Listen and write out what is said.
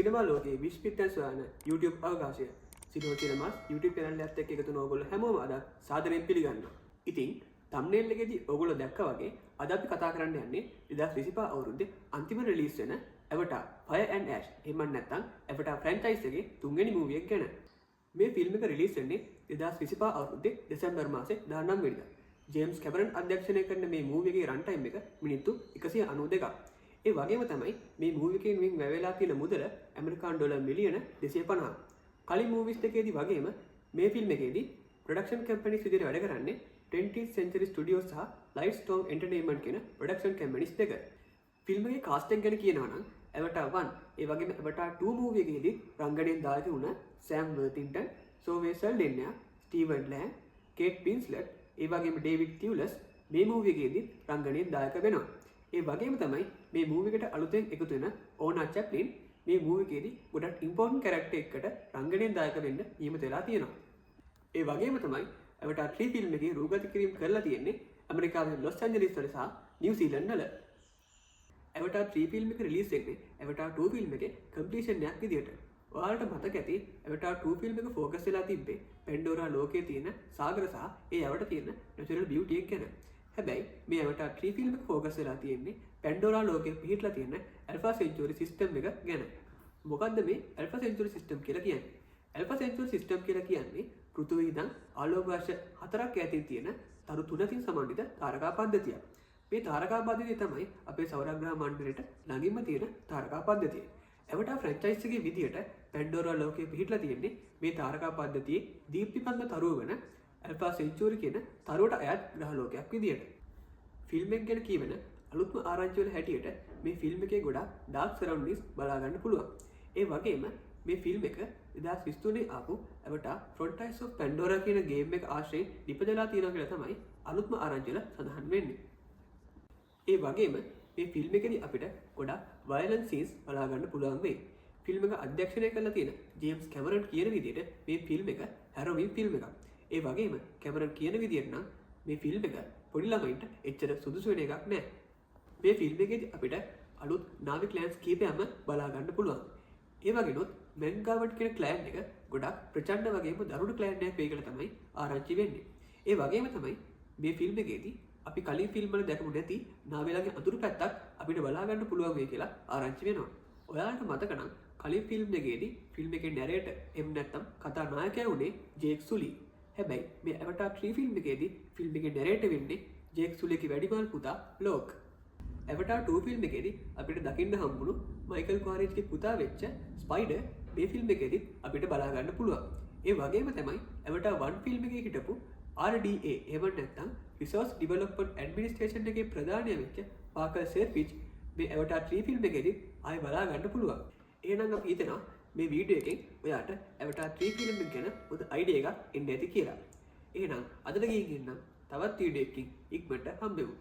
සිනමා ලෝකයේ විශ්මිතයන් සොයන YouTube අවකාශය, සිනෝ සිනමාස් YouTube channel එකත් එක්ක එකතු වෙන ඕගොල්ලෝ හැමෝම අද සාදරයෙන් පිළිගන්නවා. ඉතින් thumbnail එකේදී ඕගොල්ලෝ දැක්කා වගේ අද අපි කතා කරන්න යන්නේ 2025 අවුරුද්දේ අන්තිම රිලීස් වෙන Avatar Fire and Ash, එහෙම නැත්නම් Avatar franchise එකේ තුන්වෙනි මූවි එක ගැන. මේ ෆිල්ම් එක රිලීස් වෙන්නේ 2025 අවුරුද්දේ දෙසැම්බර් මාසේ 19 වෙනිදා. ජේම්ස් කැමරන් අධ්‍යක්ෂණය කරන මේ මූවි එකේ රන් ටයිම් එක මිනිත්තු 192ක්. ඒ වගේම තමයි මේ මූවි එකෙන් මින් වැය වෙලා තියෙන මුදල ඇමරිකානු ඩොලර් මිලියන 250ක්. කලින් මූවිස් දෙකේදී වගේම මේ ෆිල්ම් එකේදී ප්‍රොඩක්ෂන් කම්පැනිස් විදිහට වැඩ කරන්නේ 20th Century Studios සහ Lightstorm Entertainment කියන ප්‍රොඩක්ෂන් කම්පැනිස් දෙක. ෆිල්ම් එකේ කාස්ට් එක ගැන කියනවා නම් Avatar 1, ඒ වගේම Avatar 2 movie එකේදී රංගනයෙන් දායක වුණ සෑම් වර්තින්ටන්, සෝවේ සල්ඩෙන්යා, ස්ටීවන් ලෑන්, කේට් වින්ස්ලට්, ඒ වගේම ඩේවිඩ් තියුලස් මේ මූවි එකේදී රංගනයෙන් දායක වෙනවා. ඒ වගේම තමයි මේ මූවි එකට අලුතෙන් එකතු වෙන ඕනා චැප්ලින් මේ මූවි එකේදී ගොඩක් ඉම්පෝටන්ට් කැරක්ටර් එකකට රංගනයෙන් දායක වෙන්න නියමිත වෙලා තියෙනවා. ඒ වගේම තමයි Avatar 3 film එකේ රූගත කිරීම කරලා තියෙන්නේ ඇමරිකාවේ ලොස් ඇන්ජලිස් වල සහ නිව්සීලන්ඩ් වල. Avatar 3 film එක රිලීස් වෙන්නේ Avatar 2 film එකේ කම්ප්ලීෂන් එකක් විදියට. ඔයාලට මතක ඇති Avatar 2 film එක ෆෝකස් වෙලා තිබ්බේ පැන්ඩෝරා ලෝකයේ තියෙන සාගර සහ ඒ අවට තියෙන නැචරල් බියුටි එක ගැන. හැබැයි මේ Avatar 3 film එක ෆෝකස් වෙලා තියෙන්නේ පැන්ඩෝරා ලෝකයේ පිහිටලා තියෙන ඇල්ෆා සෙන්චුරි සිස්ටම් එක ගැන. මොකද්ද මේ ඇල්ෆා සෙන්චුරි සිස්ටම් කියලා කියන්නේ? ඇල්ෆා සෙන්චුරි සිස්ටම් කියලා කියන්නේ පෘථිවිය ඉඳන් ආලෝක වර්ෂ 4ක් ඈතින් තියෙන තරු තුනකින් සමන්විත තාරකා පද්ධතියක්. මේ තාරකා පද්ධතිය තමයි අපේ සෞරග්‍රහ මණ්ඩලයට ළඟින්ම තියෙන තාරකා පද්ධතිය. ඇවටාර් ෆ්‍රැන්චයිස් එකේ විදියට පැන්ඩෝරා ලෝකයේ පිහිටලා තියෙන්නේ මේ තාරකා පද්ධතියේ දීප්තිමත්ම තරුව වන ඇල්ෆා සෙන්චුරි කියන තරුවට අයත් ග්‍රහ ලෝකයක් විදියට. ෆිල්ම් එක ගැන කියවෙන අලුත්ම ආරංචි වල හැටියට මේ ෆිල්ම් එකේ ගොඩක් ඩාර්ක් සරවුන්ඩින්ග්ස් බලා ගන්න පුළුවන්. ඒ වගේම මේ ෆිල්ම් එක 2023 ආපු Avatar Frontiers of Pandora කියන ගේම් එක ආශ්‍රයෙන් නිපදලා තියෙනවා කියලා තමයි අලුත්ම ආරංචි වල සඳහන් වෙන්නේ. ඒ වගේම මේ ෆිල්ම් එකේදී අපිට ගොඩක් වයලන්ස් සීන්ස් බලා ගන්න පුළුවන් වෙයි. ෆිල්ම් එක අධ්‍යක්ෂණය කරලා තියෙන ජේම්ස් කැමරන් කියන විදිහට මේ ෆිල්ම් එක හැරෝවින් ෆිල්ම් එකක්. ඒ වගේම කැමරන් කියන විදිහට නම් මේ ෆිල්ම් එක පොඩි ළමයින්ට එච්චර සුදුසු වෙන එකක් නෑ. මේ ෆිල්ම් එකේදී අපිට අලුත් නාවි ක්ලෑන්ස් කීපයක්ම බලා ගන්න පුළුවන්. ඒ වගේනොත් මැන්ගාවට් කියන ක්ලෑන් එක ගොඩක් ප්‍රචණ්ඩ වගේම දරුණු ක්ලෑන් එකක් වෙයි කියලා තමයි ආරංචි වෙන්නේ. ඒ වගේම තමයි මේ ෆිල්ම් එකේදී අපි කලින් ෆිල්ම් වල දැකපු නැති නාවිලාගේ අඳුරු පැත්තක් අපිට බලා ගන්න පුළුවන් වෙයි කියලා ආරංචි වෙනවා. ඔයාලට මතක නම් කලින් ෆිල්ම් එකේදී ෆිල්ම් එකේ නැරේටර්, එහෙම නැත්නම් කතා නායකයා වුණේ ජේක් සුලි. හැබැයි මේ Avatar 3 film එකේදී ෆිල්ම් එකේ නැරේටර් වෙන්නේ ජේක් සුලිගේ වැඩිමහල් පුතා ලෝක්. Avatar 2 film එකේදී අපිට දකින්න හම්බුණු මයිකල් ක්වාරිච්ගේ පුතා වෙච්ච ස්පයිඩර් මේ ෆිල්ම් එකේදීත් අපිට බලා ගන්න පුළුවන්. ඒ වගේම තමයි Avatar 1 film එකේ හිටපු RDA, එහෙම නැත්නම් Resource Development Administration එකේ ප්‍රධානිය වෙච්ච පාකර් සෙර්ෆිච් මේ Avatar 3 film එකේදීත් ආයෙ බලා ගන්න පුළුවන්. එහෙනම් අපි හිතනවා මේ වීඩියෝ එකෙන් ඔයාට Avatar 3 film එක ගැන හොඳ අයිඩියා එකක් එන්න ඇති කියලා. එහෙනම් අදට ගිහින් එන්නම්. තවත් වීඩියෝ එකකින් ඉක්මනට හම්බෙමු.